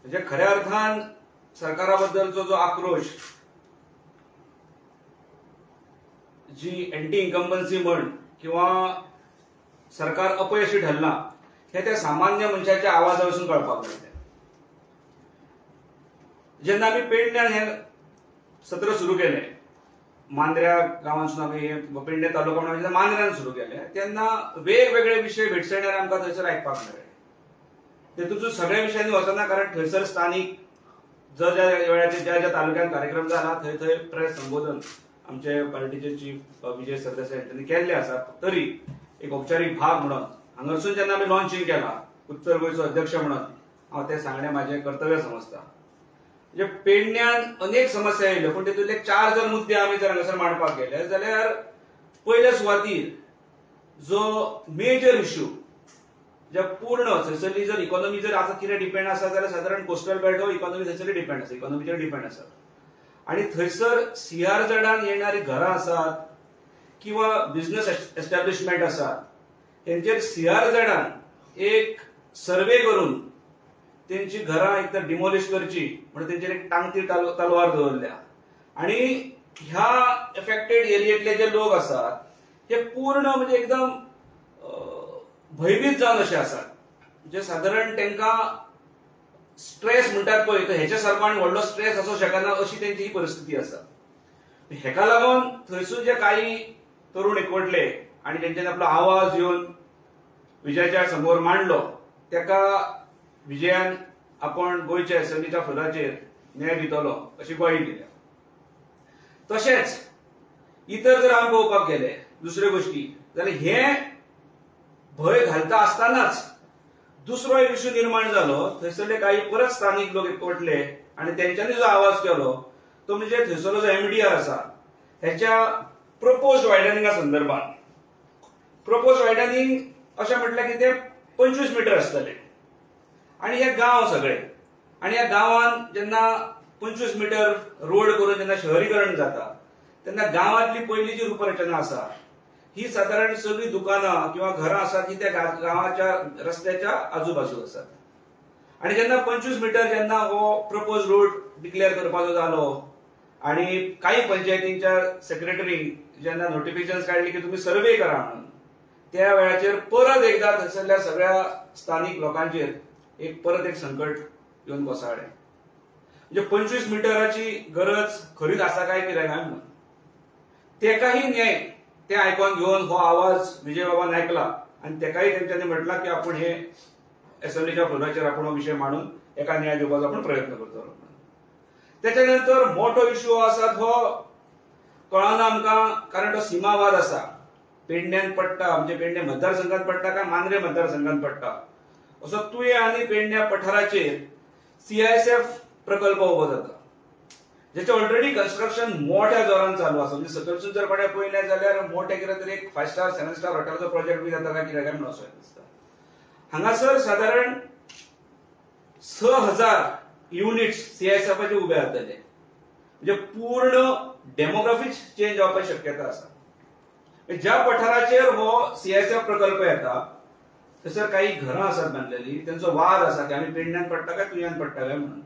म्हणजे खऱ्या अर्थान सरकारा बद्दलचो जो आक्रोश, जी एंटी इन्कम्बन्सी म्हण किंवा सरकार अपयशी ठरला हे त्या सामान्य मनशाच्या आवाजा वयसून कळपाक मेळटा. जेन्ना आमी पेडण्यान हे सत्र सुरू केलें, मांद्र्या गांवांतसून आमी हे पेडणे तालुका म्हणून जेन्ना मांद्र्यान सुरू केलें तेन्ना वेगवेगळे विशय भेटसण्यार आमकां थंयसर आयकपाक मेळ्ळे. तेतून सगळ्या विशयांनी वचना, कारण थंयसर स्थानीक ज्या ज्या वेळाचेर ज्या ज्या तालुक्यांत कार्यक्रम जाला थंय थंय प्रेस संबोधन आमचे पार्टीचे चीफ विजय सरदेसाय हांणी केल्ले आसा. तरी एक औपचारीक भाग म्हणून हांगासून जेन्ना आमी लॉन्चिंग केला उत्तर गोंयचो अध्यक्ष म्हणून हांव तें सांगणें म्हाजें कर्तव्य समजता. म्हणजे पेडण्यान अनेक समस्या येयल्यो, पूण तेतूंतले चार जर मुद्दे आमी जर हांगासर मांडपाक गेले जाल्यार पयल्या सुवातीर जो मेजर इश्यू ज्या पूर्ण थंयसरली जर इकॉनॉमी जर आतां कितें डिपेंड आसा जाल्यार सादारण कोस्टल बेल्ट हो इकॉनॉमी थंयसरली डिपेंड आसा, इकॉनॉमीचेर डिपेंड आसा. आनी थंयसर सीआरझेडान येणारी घरां आसात किंवा बिझनस एस्टॅब्लिशमेंट आसात तेंचेर सीआरझेडान एक सर्वे करून तेंची घरां एक तर डिमॉलिश करची म्हणून तेंचेर एक टांगती तलवार दवरल्या. आनी ह्या एफेक्टेड एरियेंतले जे लोक आसात ते पूर्ण म्हणजे एकदम भयभीत जावन अशे आसात. म्हणजे सादारण तांकां स्ट्रेस म्हणटात पळय, तर हेच्या सारको आनी व्हडलो स्ट्रेस आसूंक शकना अशी तेंची ही परिस्थिती आसा. हेका लागून थंयसून जे काही तरुण एकवटले आनी तेंच्यांनी आपलो आवाज येवन विजयाच्या समोर मांडलो, तेका विजयान आपण गोंयच्या असेंब्लीच्या फ्लोराचेर न्याय दितलो अशी ग्वाही दिल्या. तशेंच इतर जर आमी पळोवपाक गेले दुसऱ्यो गोश्टी जाल्यार हे भंय घालता आसतनाच दुसरो एक इश्यू निर्माण जालो. थंयसरले काही परत स्थानीक लोक एकवटले आनी तेंच्यांनी जो आवाज केलो तो म्हणजे थंयसरलो जो एमडीआर आसा हेच्या प्रपोज वायडनिंगा संदर्भात. प्रपोज वायडनिंग अशें म्हटल्यार की ते 25 मिटर आसतले आनी हे गांव सगळे, आनी ह्या गांवान जेन्ना 25 मिटर रोड करून जेन्ना शहरीकरण जाता तेन्ना गांवांतली पयलीं जी रूपरचना आसा ही सादारण सगळीं दुकानां किंवा घरां आसात ही त्या गांवाच्या रस्त्याच्या आजूबाजू आसात. आनी जेन्ना 25 मिटर जेन्ना हो प्रपोज रोड डिक्लेअर करपाचो जालो आनी काही पंचायतींच्या सेक्रेटरींक जेन्ना नोटिफिकेशन काडली की तुमी सर्वे करा म्हणून, त्या वेळाचेर परत एकदा थंयसरल्या सगळ्या स्थानीक लोकांचेर एक परत एक संकट येवन कोसळ्ळें. म्हणजे 25 मिटराची गरज खरीच आसा काय कितें काय म्हणून तेकाही न्याय ते आयकून घेवन हो आवाज विजय बाबान आयकला आनी तेकाही तेंच्यांनी म्हटलां की आपूण हे असेंब्लीच्या फ्लोराचेर आपूण हो विशय मांडून एका न्याय दिवपाचो आपूण प्रयत्न करतलो. तेच्या नंतर मोठो इश्यू आसा तो कळना आमकां, कारण तो सीमावाद आसा. पेडण्यान पडटा, म्हणजे पेडणे मतदारसंघात पडटा काय मांद्रे मतदारसंघात पडटा, असो तुये आनी पेडण्या पठाराचेर सीआयएसएफ प्रकल्प उबो जाता ज्याचे ऑलरेडी कन्स्ट्रक्शन मोठ्या जोरान चालू आसा. म्हणजे सकयसून जर कोणें पळयलें जाल्यार मोठे कितें तरी एक 5 स्टार 7 स्टार हॉटेलाचो प्रोजेक्ट बी जाता काय कितें काय म्हणून असो दिसता. हांगासर सादारण 6000 युनिट्स सीआयएसएफाचे उबे जातले, म्हणजे पूर्ण डेमोग्राफीच चेंज जावपाची शक्यता आसा. ज्या पठाराचेर हो सीआयएसएफ प्रकल्प येता थंयसर काही घरां आसात बांदलेली, तेंचो वाद आसा की आमी पेडण्यान पडटा काय तुयान पडटा काय म्हणून.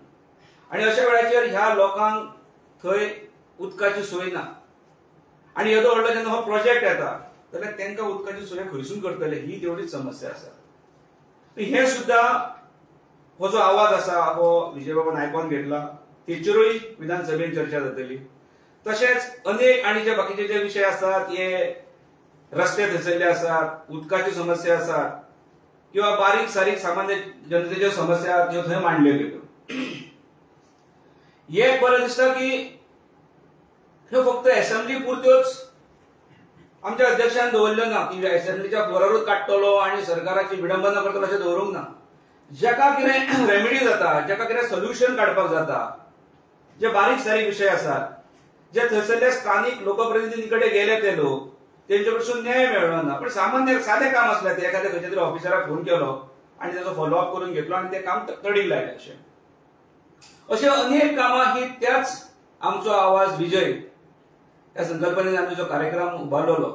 आनी अशा वेळाचेर ह्या लोकांक थंय उदकाची सोय ना आनी येदो व्हडलो जेन्ना हो प्रोजेक्ट येता जाल्यार तांकां उदकाची सोय खंयसून करतले ही तेवढीच समस्या आसा. हे सुद्दां हो जो आवाज आसा हो विजय बाबान आयकून घेतला, तेचेरूय विधानसभेन चर्चा जातली. तशेंच अनेक आनी जे बाकीचे जे विशय आसात, हे रस्ते थंयसरले आसात, उदकाची समस्या आसात किंवा बारीक सारीक सामान्य जनतेच्यो समस्या त्यो थंय मांडल्यो गेल्यो. हे बरें दिसता की ह्यो फक्त असेंब्ली पुरत्योच आमच्या अध्यक्षान दवरल्यो ना की असेंब्लीच्या फ्लोरारूच काडटलो आनी सरकाराची विडंबना करतलो अशें दवरूंक ना. ज्याका कितें रेमेडी जाता, ज्याका कितें सोल्युशन काडपाक जाता, जे बारीक सारीक विशय आसात जे थंयसरल्या स्थानीक लोकप्रतिनिधी कडेन गेले ते लोक तेंचे कडसून न्याय मेळ्ळो ना, पण सामान्य सादें काम आसलें ते एखाद्या खंयच्या तरी ऑफिसराक फोन केलो आनी तेजो फॉलोअप करून घेतलो आनी तें काम तडीक लायलें. अशें अशें अनेक कामां ही त्याच आमचो आवाज विजय ह्या संकल्पनेन आमी जो कार्यक्रम उबारलेलो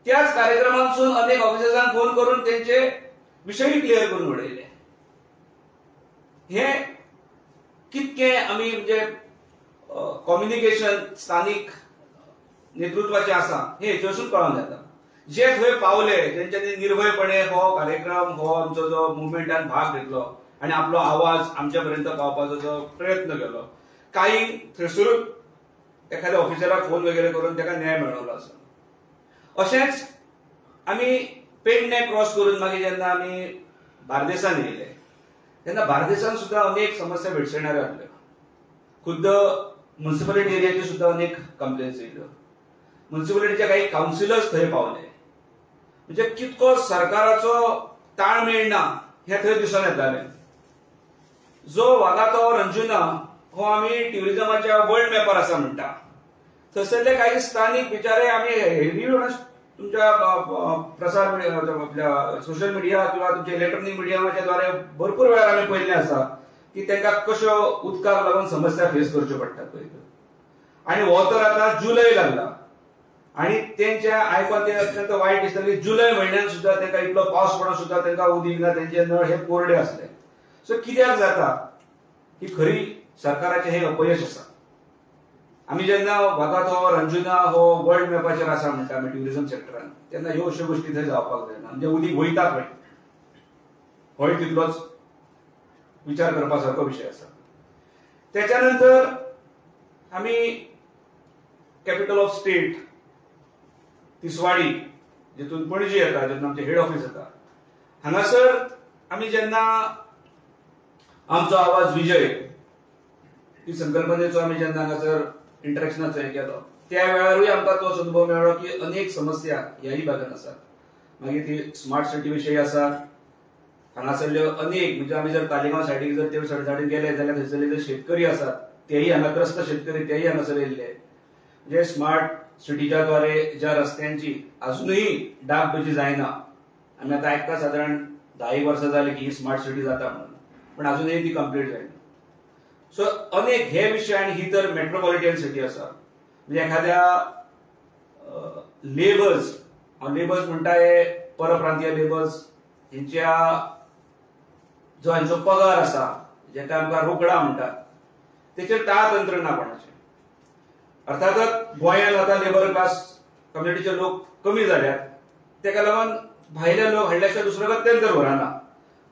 त्याच कार्यक्रमांतसून अनेक ऑफिसर्सांक फोन करून तेंचे विशय क्लियर करून उडयले. हे कितकें आमी म्हणजे कम्युनिकेशन स्थानीक नेतृत्वाचें आसा हें हेचेरसून कळोन येता. जे थंय पावले तेंच्यांनी निर्भयपणे हो कार्यक्रम, हो आमचो जो मुवमेंटान भाग घेतलो आनी आपलो आवाज आमच्या पर्यंत पावपाचो जो प्रयत्न केलो, काही थंयसरूच एखाद्या ऑफिसराक फोन वगैरे करून ताका न्याय मेळवलो आसा. अशेंच आमी पेडणे क्रॉस करून मागीर जेन्ना आमी बार्देसान येयले तेन्ना बार्देसान सुद्दां अनेक समस्या भेडसणाऱ्यो आसल्यो. खुद्द म्युनिसिपालिटी एरियाच्यो सुद्दां अनेक कंप्लेन्स येयल्यो. म्युनिसिपालिटीचे काही कावन्सिलर्स थंय पावले. म्हणजे कितको सरकाराचो ताळमेळ ना हें थंय दिसून येतालें. जो वागातोर अंजुना हो आमी ट्युरिजमाच्या वर्ल्ड मॅपार आसा म्हणटा, थंयसरले काही स्थानीक बिचारे आमी हेवी तुमच्या प्रसार आपल्या सोशल मिडिया किंवा तुमच्या इलेक्ट्रॉनिक मिडियाच्या द्वारे भरपूर वेळार आमी पळयल्लें आसा की तांकां कश्यो उदकाक लागून समस्या फेस करच्यो पडटात पळय. आनी हो तर आतां जुलय लागला आनी तेंच्या आयकून ते अत्यंत वायट दिसता की जुलय म्हयन्यान सुद्दां तांकां इतलो पावस पडून सुद्दां तांकां उदीक ना, तेंचे नळ हे कोरडे आसले. सो कित्याक जाता ही खरी सरकाराचें हें अपयश आसा. आमी जेन्ना वागातोर अंजुना हो वर्ल्ड मॅपाचेर आसा म्हणटा आमी ट्युरिजम सेक्टरान, तेन्ना ह्यो अश्यो गोश्टी थंय जावपाक जायना. म्हणजे उदीक वयता खंय होय तितलोच विचार करपा सारको विशय आसा. त्याच्या नंतर आमी कॅपिटल ऑफ स्टेट तिसवाडी, जितून पणजी येता, जितून आमचें हेड ऑफिस येता, हांगासर आमी जेन्ना आमचो आवाज विजय ही संकल्पनेचो आमी जेन्ना हांगासर इंटरेक्शनाचो हें केलो त्या वेळारूय आमकां तोच अनुभव मेळ्ळो की अनेक समस्या ह्याय भागान आसात. मागीर ती स्मार्ट सिटी विशयी आसा, हांगासरल्यो अनेक म्हणजे आमी जर तालिगांव सायडीक जर ते सायडीन गेले जाल्यार थंयसरले जे शेतकरी आसात तेय हांगा त्रस्त शेतकरी तेय हांगासर येयल्ले. म्हणजे स्मार्ट सिटीच्या द्वारे ज्या रस्त्यांची अजूनही डागडुजी जायना, आमी आतां आयकता सादारण 10 वर्सां जाली की ही स्मार्ट सिटी जाता म्हणून, पण अजूनही ती कंप्लीट जायना. सो अनेक हे विशय, आनी ही तर मेट्रोपॉलिटन सिटी आसा, म्हणजे एखाद्या लेबर्स, हांव लेबर्स म्हणटा हे परप्रांतीय लेबर्स, हेंच्या जो हांचो पगार आसा जेका आमकां रोकडा म्हणटात तेचेर ताळतंत्र ना कोणाचें. अर्थातच गोंयांत आतां लेबर क्लास कम्युनिटीचे लोक कमी जाल्यात, तेका लागून भायले लोक हाडल्या दुसरो गत्यंतर उरना,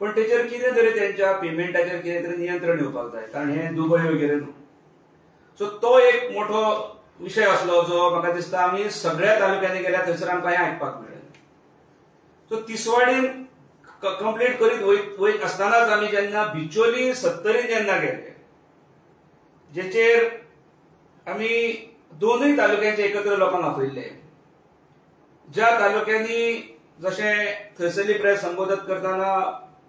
पण तेचेर कितें तरी तेंच्या पेमेंटाचेर कितें तरी नियंत्रण येवपाक जाय, कारण हें दुबय वगैरे न्हू. सो तो एक मोठो विशय आसलो जो म्हाका दिसता आमी सगळ्या तालुक्यांनी गेल्या थंयसर आमकां हें आयकपाक मेळ्ळें. सो तिसवाडीन कंप्लीट करीत वयत आसतनाच आमी जेन्ना बिचोली सत्तरीन जेन्ना गेले, जेचेर आमी दोनूय तालुक्यांचे एकत्र लोकांक आपयल्ले, ज्या तालुक्यांनी जशें थंयसरली प्रेस संबोधत करतना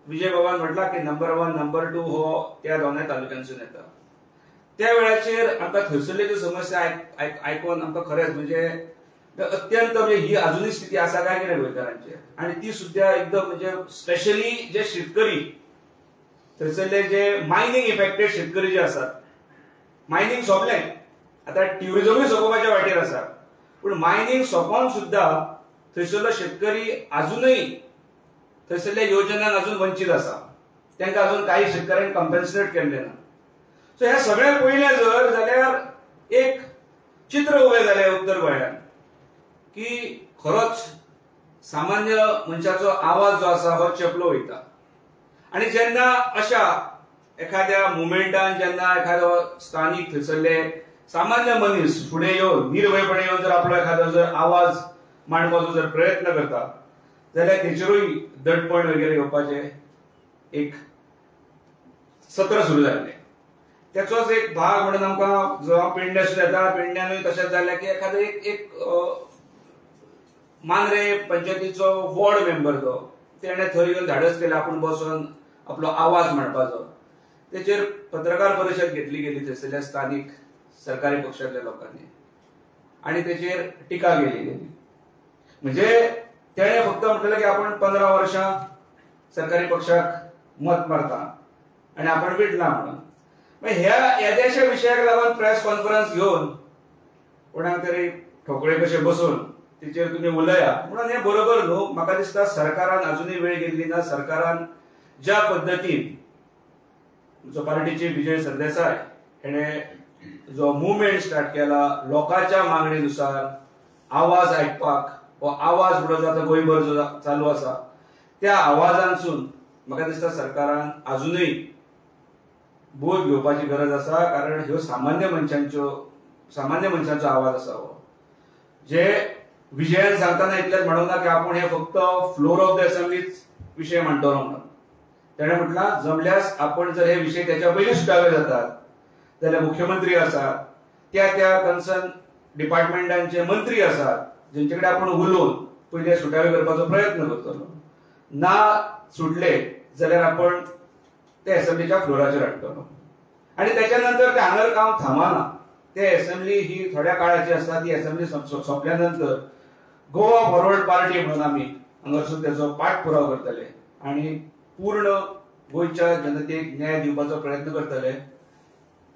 विजय बाबान म्हटला की नंबर 1 नंबर 2 हो त्या दोनूय तालुक्यांसून येता, त्या वेळाचेर आमकां थंयसरली ज्यो समस्या आयकून आमकां खरेंच म्हणजे अत्यंत म्हणजे ही अजूनय स्थिती आसा काय कितें गोंयकारांची, आनी ती सुद्दां एकदम म्हणजे स्पेशली जे शेतकरी थंयसरले जे मायनींग इफेक्टेड शेतकरी जे आसात, मायनींग सोंपलें आतां ट्युरिजमूय सोंपोवपाच्या वाटेर आसा, पूण मायनींग सोंपोवन सुद्दां थंयसरलो शेतकरी अजूनय थंयसरल्या योजनांक अजून वंचीत आसा, तांकां अजून काही शेतकऱ्यांक कंपेन्सेट केल्लें ना. सो हें सगळें पळयलें जर जाल्यार एक चित्र उबें जालें उत्तर गोंयांत की खरोच सामान्य मनशाचो आवाज जो आसा हो चेपलो वयता. आनी जेन्ना अशा एखाद्या मुवमेंटान जेन्ना एखादो स्थानीक थंयसरले सामान्य मनीस फुडें येवन निर्भयपणे येवन जर आपलो एखादो जर आवाज मांडपाचो जर प्रयत्न करता जाल्यार तेचेरूय दडपण वगैरे येवपाचें एक सत्र सुरू जाल्लें. त्याचोच एक भाग म्हणून आमकां जो पेडण्यां सुद्दां येता, पेडण्यानूय तशेंच जालें की एखादो एक मांद्रे पंचायतीचो वॉर्ड मेंबर तो तेणें थंय येवन धाडस केलें आपूण बसून आपलो आवाज मांडपाचो. तेचेर पत्रकार परिशद घेतली गेली थंयसरल्या स्थानीक सरकारी पक्षांतल्या लोकांनी आनी तेचेर टिका केली गेली. म्हणजे तेणें फक्त म्हटलें की आपण 15 वर्षां सरकारी पक्षाक मत मारता आनी आपण विटला म्हणून. ह्या येद्याशा विशयाक लागून प्रेस कॉन्फरन्स घेवन कोणाक तरी ठोकळे कशे बसून तेचेर तुमी उलया म्हणून हें बरोबर न्हू. म्हाका दिसता सरकारान अजुनूय वेळ गेल्ली ना. सरकारान ज्या पद्दतीन जो पार्टीचे विजय सरदेसाय हेणे जो मुवमेंट स्टार्ट केला लोकांच्या मागणीनुसार आवाज आयकपाक, हो आवाज म्हणून जो आतां गोंयभर जो चालू आसा त्या आवाजांसून म्हाका दिसता सरकारान अजुनूय बोध घेवपाची गरज आसा, कारण ह्यो सामान्य मनशांचो आवाज आसा हो. जे विजयान सांगतना इतलेंच म्हणूंक ना की आपूण हे फक्त फ्लोर ऑफ the असेंब्लीच विशय मांडटलो म्हणून. तेणें म्हटलां जमल्यास आपण जर हे विशय त्याच्या पयलीं सुटावे जातात जाल्यार मुख्यमंत्री आसात, त्या त्या कन्सर्न डिपार्टमेंटांचे मंत्री आसात जेंचे कडेन आपूण उलोवन पयलीं सुटावे करपाचो प्रयत्न करतलो. ना सुटले जाल्यार आपण ते असेंब्लीच्या फ्लोराचेर हाडटलो आनी त्याच्या नंतर ते हांगर काम थांबना. ते असेंब्ली ही थोड्या काळाची आसता, ती असेंब्ली सोंपल्या नंतर गोवा फॉरवर्ड पार्टी म्हणून आमी हांगासून तेजो पाठपुराव करतले आनी पूर्ण गोंयच्या जनतेक न्याय दिवपाचो प्रयत्न करतले.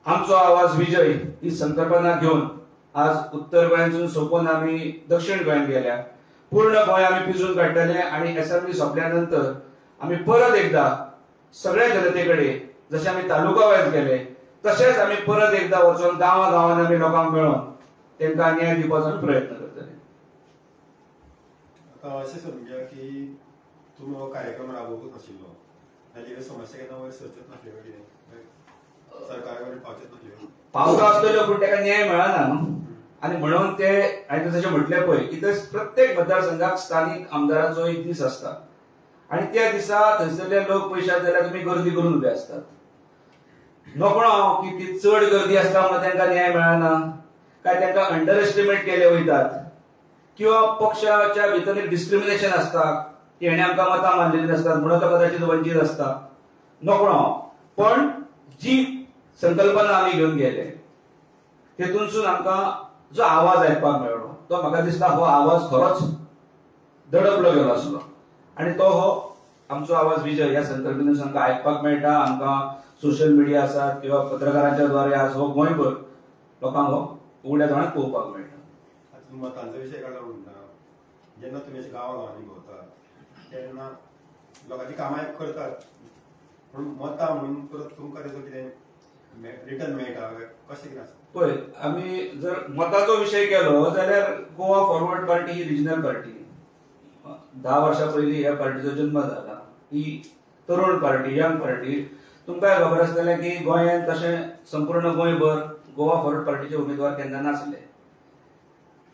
आमचो आवाज विजय ही संकल्पना घेवन आज उत्तर गोंयांतसून सोंपोवन आमी दक्षिण गोंयांत गेल्या, पूर्ण गोंय आमी पिजून काडटले आनी असेंब्ली सोंपल्या नंतर आमी परत एकदा सगळ्या जनते कडेन जशे आमी तालुका वायज गेले तशेंच आमी परत एकदा वचून गांवा गांवांनी आमी लोकांक मेळोन तांकां न्याय दिवपाचो आमी प्रयत्न करतले. आतां अशें समजा की तुमी हो कार्यक्रम राबोवंकूच नाशिल्लो जाल्यार ह्यो समस्या केन्ना वयर सरच्योच नासल्यो, कितें सरकारा कडेन पावचेच नासल्यो, पावता आसतल्यो पूण ताका न्याय मेळना न्हू. आनी म्हणून ते हांवें जशें म्हटलें पळय की ते प्रत्येक मतदारसंघाक स्थानीक आमदाराचो एक दीस आसता आनी त्या दिसा थंयसरले लोक पयशात जाल्यार तुमी गर्दी करून उबे आसतात. नकळो हांव की ती चड गर्दी आसता म्हणून तांकां न्याय मेळना काय तांकां अंडर एस्टिमेट केले वयतात किंवा पक्षाच्या भितर एक डिस्क्रिमिनेशन आसता की हेणे आमकां मतां मारलेलीं आसतात म्हणून तो कदाचित वंचीत आसता, नकळो हांव. पण जी संकल्पना आमी घेवन गेले तेतूनसून आमकां जो आवाज आयकपाक मेळ्ळो तो म्हाका दिसता हो आवाज खरोच दडपलो गेलो आसलो आनी तो हो आमचो आवाज विजय ह्या संकल्पनेसून आमकां आयकपाक मेळटा. आमकां सोशल मिडिया आसात किंवा पत्रकारांच्या द्वारे आज हो गोंयभर लोकांक हो उगड्या दोळ्यांत पळोवपाक मेळटा. आतां मतांचो विशय काडला म्हणटा, जेन्ना तुमी अशे गांवा गांवांनी भोंवतात तेन्ना लोकांची कामां करतात पूण मतां म्हणून परत तुमकां तेजो कितें रिटर्न मेळटा कशें कितें आसता? पळय आमी जर मताचो विशय केलो जाल्यार गोवा फॉरवर्ड पार्टी ही रिजनल पार्टी. 10 वर्सां पयलीं ह्या पार्टीचो जन्म जाला. ही तरुण पार्टी, यंग पार्टी. तुमकां खबर आसतलें की गोंयांत तशें संपूर्ण गोंयभर गोवा फॉरवर्ड पार्टीचे उमेदवार केन्ना नासले.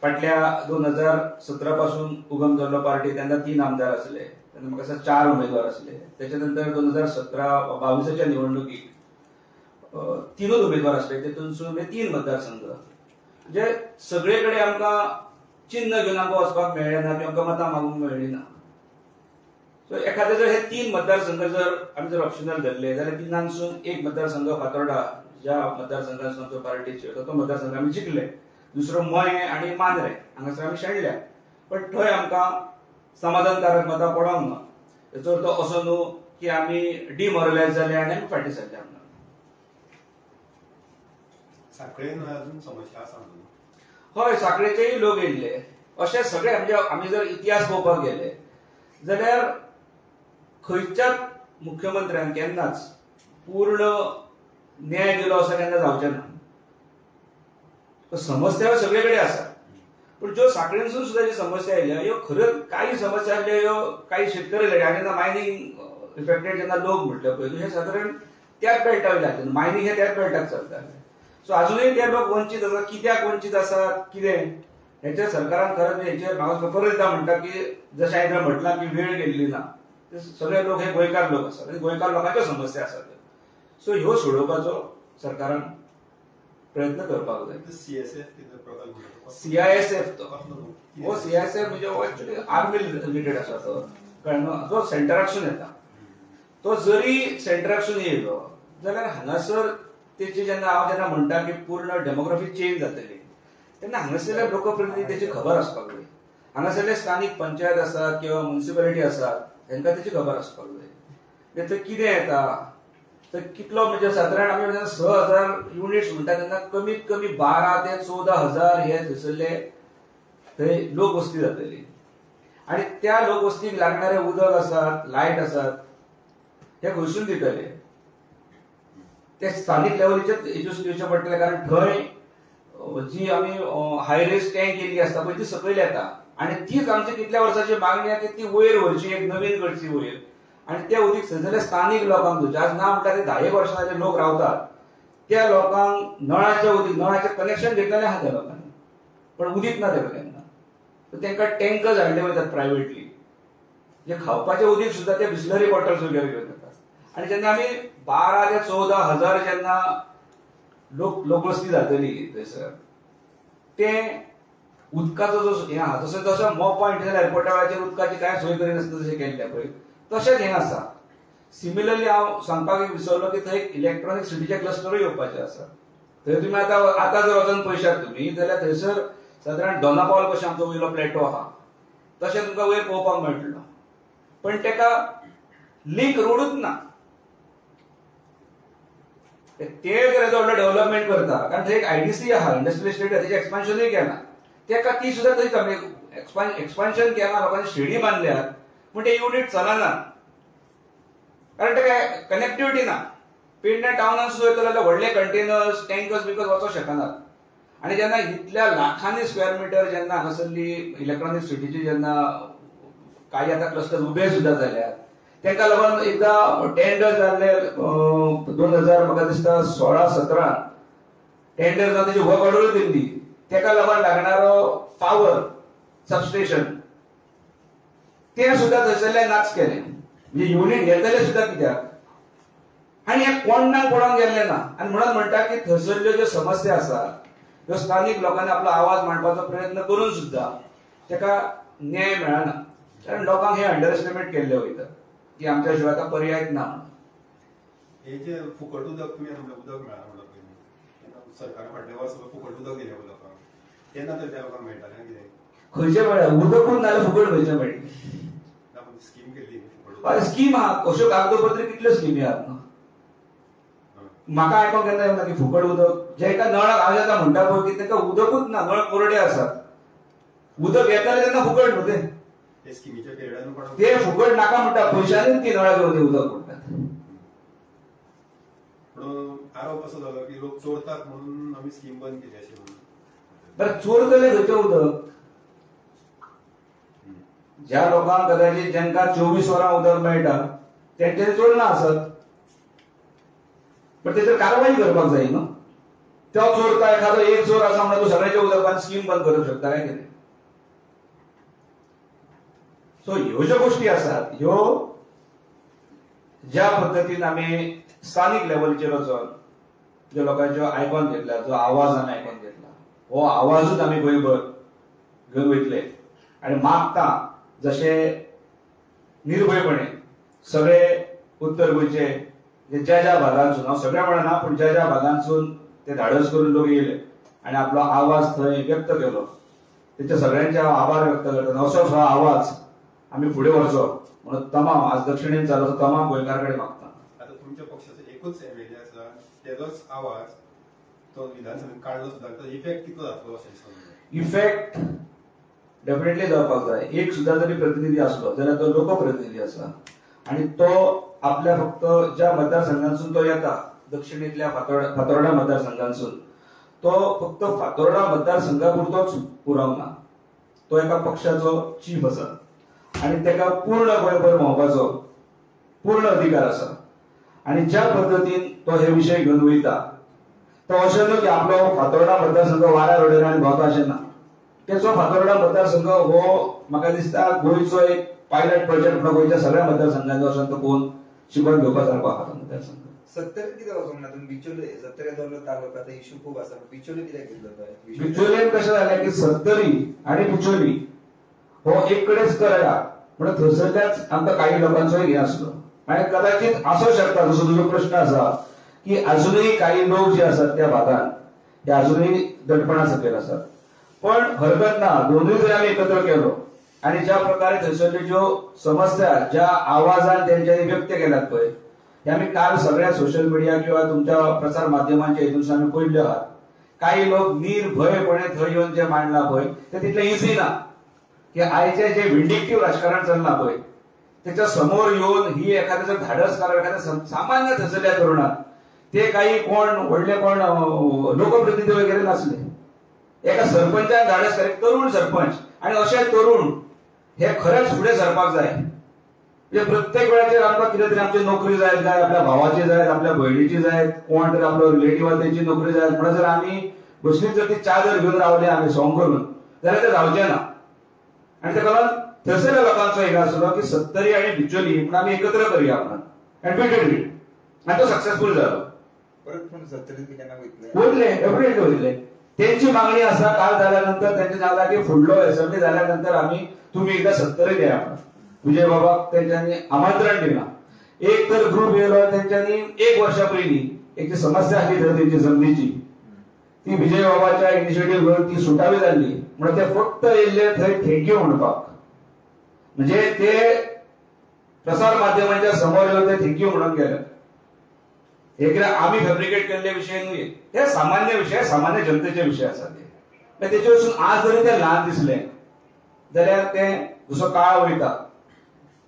फाटल्या 2017 पासून उगम जाल्लो पार्टी तेन्ना 3 आमदार आसले, तेन्ना म्हाका दिसता 4 उमेदवार आसले. तेच्या नंतर 2017-22च्या निवडणुकीक 3 उमेदवार आसले, तेतूनसून 3 मतदारसंघ. म्हणजे सगळे कडेन आमकां चिन्ह घेवन आमकां वचपाक मेळ्ळें ना किंवा आमकां मतां मागूंक मेळ्ळीं ना. सो एखादे जर हे 3 मतदारसंघ जर आमी जर ऑप्शनल धरले जाल्यार 3नांसून 1 मतदारसंघ फातोर्डा ज्या मतदारसंघांसून आमचो पार्टीचे तो मतदारसंघ आमी जिखले, दुसरो मयें आनी मांद्रें हांगासर आमी शेणल्या, पण थंय आमकां समाधानकारक मतां पडोंक ना. तेचो अर्थ असो न्हू की आमी डिमोरलायज जाले आनी आमी फाटीं सरले. आमकां साखळेन अजून समस्या आसा? हय, साखळेचेय लोक येयल्ले. अशे सगळे म्हणजे आमी जर इतिहास पळोवपाक गेले जाल्यार खंयच्याच मुख्यमंत्र्यान केन्नाच पूर्ण न्याय दिलो असो केन्ना जावचें ना. समस्या सगळे कडेन आसा, पूण ज्यो साखळेनसून सुद्दां जी समस्या आयल्या ह्यो खऱ्यो काही समस्या आसल्यो ह्यो काही शेतकरी आनी जेन्ना मायनींग इफेक्टेड जेन्ना लोक म्हटले पळय हे सादारण त्याच बेल्टा वयले, मायनींग हे त्याच बेल्टाक चलतालें. सो अजुनूय ते लोक वंचीत आसात. कित्याक वंचीत आसात कितें हेच्या सरकारान खरेंच हेचेर म्हाका परत एकदां म्हणटा की जशें हांवें म्हटलां की वेळ गेल्ली ना, ते सगळे लोक हे गोंयकार लोक आसात आनी गोंयकार लोकांच्यो समस्या आसात. सो ह्यो सोडोवपाचो सरकारान प्रयत्न करपाक जाय. सीआयएसएफ तो हो सीआयएसएफ म्हणजे हो एक्चुअली आर्मी रिलेटेड आसा तो, कारण जो सेंटराकसून येता तो जरी सेंटराकसून येयलो जाल्यार हांगासर तेची जेन्ना हांव जेन्ना म्हणटा की पूर्ण डेमोग्राफी चेंज जातली तेन्ना हांगासरल्या लोकप्रतिनिधी तेची खबर आसपाक जाय. हांगासरले स्थानीक पंचायत आसात किंवा म्युनिसिपालिटी आसात तांकां तेची खबर आसपाक जाय. थंय कितें येता तर कितलो म्हणजे सादारण आमी जेन्ना 6000 युनिट्स म्हणटा तेन्ना कमीत कमी 12 ते 14 हजार हे थंयसरले थंय लोकवस्ती जातली आनी त्या लोकवस्तीक लागणारे उदक आसात, लायट आसात, हे खंयसून दितले. ते स्थानीक लेवलीचेर हेज्यो दिवचें पडटलें, कारण थंय जी आमी हाय रेस टँक केल्ली आसता पळय ती सकयल येता आनी तीच आमची कितल्या वर्सांची मागणी आसा की ती वयर व्हरची, एक नवीन करची वयर, आनी ते उदीक थंयसरल्या स्थानीक लोकांक दिवचें. आज ना म्हणटा ते 10 वर्सां जे लोक रावतात त्या लोकांक नळाचें उदीक, नळाचें कनेक्शन घेतलेलें आहा त्या लोकांनी, पण उदीक ना तेका केन्ना. तांकां टँकर्स हाडले वयतात प्रायव्हेटली, जे खावपाचें उदीक सुद्दां ते बिस्लरी बॉटल्स वगैरे घेवन येतात. आनी जेन्ना आमी 12 ते 14 हजार जेन्ना लोकवस्ती जातली थंयसर, ते उदकाचो जो हें आहा, जसो जसो मोपा इंटरनॅशनल एअरपोर्टा वेळाचेर उदकाची कांय सोय करिनासतना जशें केल्लें पळय तशेंच हें आसा. सिमिलरली हांव सांगपाक विसरलो की थंय इलेक्ट्रॉनीक सिटीचे क्लस्टरूय येवपाचे आसा. थंय तुमी आतां आतां जर वचून पळयशात तुमी जाल्यार थंयसर सादारण दोनापावल कशें आमचो वयलो प्लॅटो आहा तशें तुमकां वयर पळोवपाक मेळटलो, पण तेका लिंक रोडूच ना. ते जर येदो व्हडलो डेव्हलपमेंट करता, कारण थंय एक आयडीसी आहा, इंडस्ट्रियल इस्टेट, तेजें एक्सपान्शनूय केलां, तेका ती सुद्दां थंय एक्सपान्शन केलां, लोकांनी शेडी बांदल्यात, पूण ते युनीट चलना कारण तेका कनेक्टिविटी ना. पेडणे टावनान सुद्दां वयतलो जाल्यार व्हडले कंटेनर्स, टँकर्स बिकर्स वचोंक शकनात. आनी जेन्ना इतल्या लाखांनी स्क्वेअर मिटर जेन्ना हांगासरली इलेक्ट्रॉनीक सिटीची जेन्ना काही आतां क्लस्टर उबे सुद्दां जाल्यात, तेका लागून एकदां टेंडर जाल्ले 2000 म्हाका दिसता 16-17 टेंडर जावन तेजी वर्क ऑर्डरूय दिल्ली, तेका लागून लागणारो पावर सबस्टेशन तें सुद्दां थंयसरल्यान नाच केलें. म्हणजे युनीट येतलें सुद्दां कित्याक, आनी हें कोणाक पडोवन गेल्लें ना. आनी म्हणून म्हणटा की थंयसरल्यो ज्यो समस्या आसा ह्यो स्थानीक लोकांनी आपलो आवाज मांडपाचो प्रयत्न करून सुद्दां तेका न्याय मेळना, कारण लोकांक हे अंडर एस्टिमेट केल्ले वयता की आमच्या शिवाय आतां पर्याय ना. हे जे फुकट उदक तुमी म्हणलें, उदक मेळना म्हणलं पयलीं सरकारान फाटल्या वर्सा फुकट उदक दिलें लोकांक, तेन्ना तर त्या लोकांक मेळटालें कितें? खंयचें मेळ्ळें उदकूच नाजाल्यार फुकट खंयचें मेळटलें? स्कीम केल्ली फुकट स्कीम आहा, अश्यो कागदोपत्री कितल्यो स्किमी आहात न्हू. म्हाका आयकोंक केन्ना येवना की फुकट उदक जेका नळाक हांव जेन्ना म्हणटा पळय की तांकां उदकूच ना, नळ कोरडे आसात, उदक येतालें तेन्ना फुकट न्हू तें, ते फुकट नाका म्हणटा, पयशांनीच ती नळाक घेवन उदक म्हणटात. आरोप असो जालो की लोक चोरतात म्हणून आमी स्कीम बंद केली अशें म्हणून. बरें, चोरतले खंयचें उदक? ज्या लोकांक कदाचित जांकां 24 वरां उदक मेळटा तेंच्यांनी चोरना आसत, पण तेचेर कारवाई करपाक जाय न्हू. तो चोरता एखादो एक चोर आसा म्हणून तूं सगळ्यांचे उदक स्कीम बंद करूंक शकता काय कितें? सो ह्यो ज्यो गोश्टी आसात ह्यो ज्या पद्दतीन आमी स्थानीक लेवलीचेर वचोन ज्यो लोकांच्यो आयकोन घेतल्या, जो आवाज आमी आयकोन घेतला, हो आवाजूच आमी गोंयभर घेवन वयतले. आनी मागता जशे निर्भयपणे सगळे उत्तर गोंयचे ज्या ज्या भागांसून, हांव सगळ्या म्हणना पूण ज्या ज्या भागांसून ते धाडस करून लोक येयले आनी आपलो आवाज थंय व्यक्त केलो, तेंच्या सगळ्यांचे हांव आभार व्यक्त करता. असोच हो आवाज आमी फुडें व्हरचो म्हणून तमाम आज दक्षिणेन जालो तमाम गोंयकारां कडेन मागता. आतां तुमच्या पक्षाचो एकूच एमएलए आसा, तेजोच आवाज तो विधानसभेन काडलो सुद्दां तर इफेक्ट कितलो जातलो अशें दिसता? इफेक्ट डेफिनेटली जावपाक जाय. एक सुद्दां जरी प्रतिनिधी आसलो जाल्यार तो लोकप्रतिनिधी आसा आनी तो आपल्या फक्त ज्या मतदारसंघांसून तो येता, दक्षिणेंतल्या फातोर्डा मतदारसंघांसून, तो फक्त फातोर्डा मतदारसंघा पुरतोच पुरावना, तो एका पक्षाचो चीफ आसा आनी तेका पूर्ण गोंयभर भोंवपाचो पूर्ण अधिकार आसा. आनी ज्या पद्दतीन तो हे विशय घेवन वयता तो अशें न्हू की आपलो फातोर्डा मतदारसंघ वाऱ्यार उडयला आनी भोंवता अशें ना. तेचो फातोर्डा मतदारसंघ हो म्हाका दिसता गोंयचो एक पायलट प्रोजेक्ट म्हणून गोंयच्या सगळ्या मतदारसंघांचो वचून तो पळोवन शिकून घेवपा सारको आहा तो मतदारसंघ. सत्तरीत कित्याक वचोंक ना तुमी? बिचोले सत्तरी तालुका आतां इश्यू खूब आसा, बिचोले कित्याक घेतलो तो? बिचोलेन कशें जालें की सत्तरी आनी बिचोली हो एक कडेच करया म्हणून थंयसरल्याच आमकां काही लोकांचोय हें आसलो. मागीर कदाचित आसूं शकता जसो तुजो प्रश्न आसा की अजुनूय काही लोक जे आसात त्या भागान ते अजुनूय दडपणा सकयल आसात, पण हरकत ना. दोनूय जर आमी एकत्र केलो आनी ज्या प्रकारे थंयसरल्यो ज्यो समस्या ज्या आवाजान तेंच्यांनी व्यक्त केल्यात पळय, हे आमी काल सगळ्या सोशल मिडिया किंवा तुमच्या प्रसार माध्यमांच्या हितून आमी पळयल्ल्यो आहात. काही लोक निर्भयपणे थंय येवन जे मांडला पळय ते तितलें इझी ना की आयचे जे विंडिक्टीव राजकारण चल्लां पळय त्याच्या समोर येवन ही एखाद्या जर धाडस करप, एखाद्या सामान्य थंयसरल्या तरुणाक ते काही कोण व्हडले कोण लोकप्रतिनिधी वगैरे नासले. एका सरपंचान धाडस केलें, तरुण सरपंच, आनी अशे तरुण हे खरेंच फुडें सरपाक जाय. म्हणजे प्रत्येक वेळाचेर आमकां कितें तरी आमची नोकरी जायत काय, आपल्या भावाची जायत, आपल्या भयणीची जायत, कोण तरी आपलो रिलेटिव्ह तेंची नोकरी जायत म्हणून जर आमी बसलीच जर ती चादर घेवन रावले आमी सोंग करून जाल्यार ते जावचें ना. आनी ताका लागून थंयसरल्या लोकांचो एक आसलो की सत्तरी आनी बिचोली म्हणून आमी एकत्र करुया म्हणून, आनी we did it, आनी तो सक्सेसफूल जालो. परत पूण सत्तरीत बी केन्ना वयतले? वयतले, डेफिनेटली वयतले. तेंची मागणी आसा. काल जाल्या नंतर तेंचे सांगला की फुडलो असेंब्ली जाल्या नंतर आमी तुमी एकदा सत्तरीत येया म्हणून. विजय बाबाक तेंच्यांनी आमंत्रण दिलां. एक तर ग्रुप येयलो तेंच्यांनी एक वर्षा पयलीं एक जी समस्या आसली थंय तेंची जमनीची, ती विजय बाबाच्या इनिशिएटीव घेवन ती सुटावी जाल्ली. म्हणून ते फक्त येयल्ले थंय thank you म्हणपाक, म्हणजे ते प्रसार माध्यमांच्या समोर येवन ते thank you म्हणून गेले. हे कितें आमी फेब्रिकेट केल्ले विशय न्हय, हे सामान्य विशय, सामान्य जनतेचे विशय आसा ते. तेचे वरसून आज जरी ते ल्हान दिसले जाल्यार ते जसो काळ वयता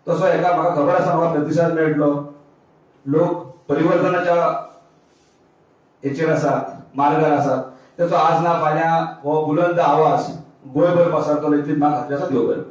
तसो हेका म्हाका खबर आसा, म्हाका प्रतिसाद मेळटलो. लोक परिवर्तनाच्या हेचेर आसात, मार्गार आसात. तेचो आज ना फाल्यां हो बुलंद आवाज गोंयभर पसरतलो इतली म्हाका खात्री आसा. देव बरें.